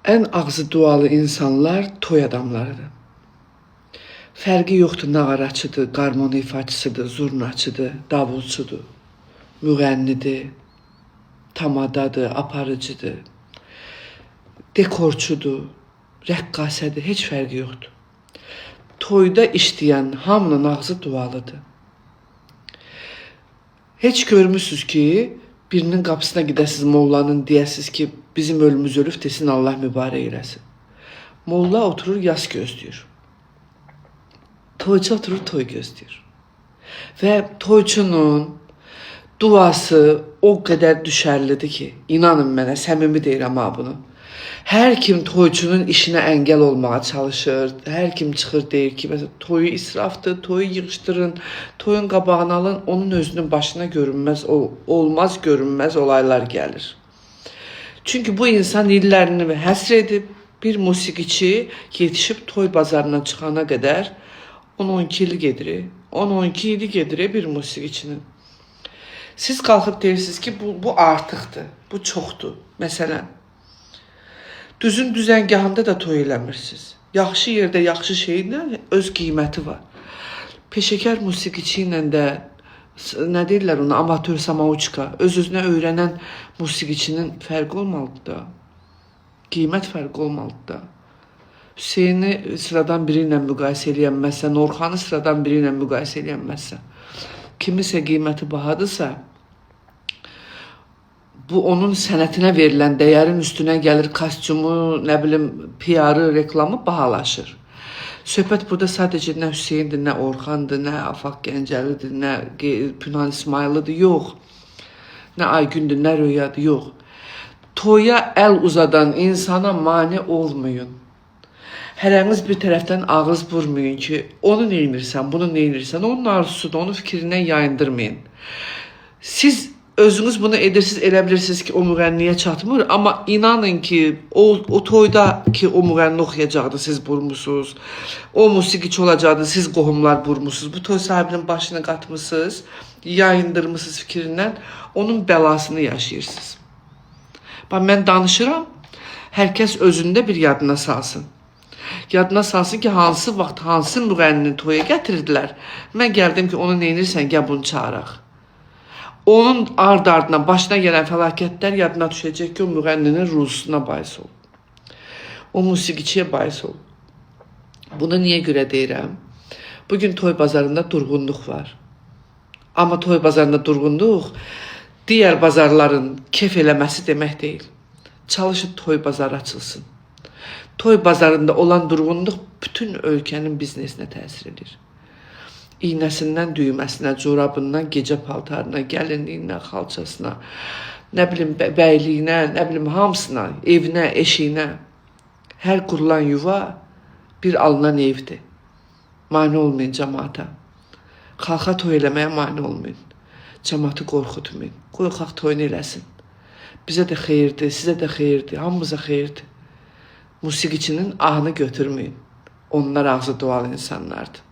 Ən ağzı dualı insanlar toy adamlarıdır. Fərqi yoxdur, nağaraçıdır, qarmon ifaçısıdır, zurnaçıdır, davulçudur, müğənnidir, tamadadır, aparıcıdır, dekorçudur, rəqqasədir, heç fərqi yoxdur. Toyda işləyən hamının ağzı dualıdır. Heç görmüsünüz ki, birinin qapısına gedəsiz mollanın, deyəsiz ki, bizim ölümüz ölüb, desin Allah mübarək eləsin. Molla oturur, yas gözləyir. Toyçu oturur, toy gözləyir. Və toyçunun duası o qədər düşərlidir ki, inanın mənə, səmimi deyirəm ha bunu. Hər kim toyçunun işinə əngəl olmağa çalışır, hər kim çıxır deyir ki, məsələn, toyu israfdır, toyu yığışdırın, toyun qabağını alın, onun özünün başına görünməz, olmaz görünməz olaylar gəlir. Çünki bu insan illərini həsr edib, bir musiqiçi yetişib toy bazarına çıxana qədər 10-12 il gedir. 10-12 ili gedir bir musiqiçinin. Siz qalxıb deyirsiniz ki, bu artıqdır, bu çoxdur. Məsələn, düzün düzəngahında da toy eləmirsiniz. Yaxşı yerdə yaxşı şeylə öz qiyməti var. Peşəkar musiqiçi ilə də nə deyirlər ona, amatör samouçka, öz-özünə öyrənən musiqiçinin fərqi olmalıdır da. Qiymət fərqi olmalıdır da. Hüseyni sıradan biri ilə müqayisə eləyənməzsən, Orxanı sıradan biri ilə müqayisə eləyənməzsən. Kimisə qiyməti bahadırsa, bu onun sənətinə verilən dəyərin üstünə gəlir, kostyumu, nə bilim, PR-ı, reklamı bahalaşır. Söhbət burada sadəcə nə Hüseyndir, nə Orxandır, nə Afaq Gəncəlidir, nə Pünan İsmayıllıdır, yox. Nə Aygündür, nə Röyadır, yox. Toya əl uzadan insana mane olmayın. Hərəniz bir tərəfdən ağız vurmayın ki, onu neynirsən, bunu neynirsən, onun arzusudur, onun fikrindən yayındırmayın. Siz özünüz bunu edirsiniz, elə bilirsiniz ki, o müğənniyə çatmır, amma inanın ki, o toyda ki, o müğənni oxuyacaqdı, siz vurmusunuz. O musiqiçi olacaqdı, siz qohumlar vurmusunuz. Bu toy sahibinin başını qatmısınız, yayındırmısınız fikrindən, onun bəlasını yaşayırsınız. Bax, mən danışıram, hər kəs özündə bir yadına salsın. Yadına salsın ki, hansı vaxt, hansı müğənnini toya gətirdilər. Mən gəldim ki, onu neynirsən, gəl bunu çağıraq. Onun ard-ardına başına gələn fəlakətlər yadına düşəcək ki, o müğənninin ruzusuna bahis olub. O musiqiçiyə bahis olub. Bunu niyə görə deyirəm? Bugün toy bazarında durğunluq var. Amma toy bazarında durğunluq digər bazarların kef eləməsi demək deyil. Çalışın toy bazarı açılsın. Toy bazarında olan durğunluq bütün ölkənin biznesinə təsir edir. İynəsindən düyməsinə, corabından gecə paltarına, gəlinliyinə, xalçasına, nə bilim bəyliyinə, nə bilim hamısına, evinə, eşiyinə. Hər qurulan yuva bir alınan evdir. Mane olmayın cəmaata. Xalqa toy eləməyə mane olmayın. Cəmaatı qorxutmayın. Qoy xalq toyunu eləsin. Bizə də xeyirdir, sizə də xeyirdir, hamımıza xeyirdir. Musiqiçinin ahını götürməyin. Onlar ağzı dualı insanlardır.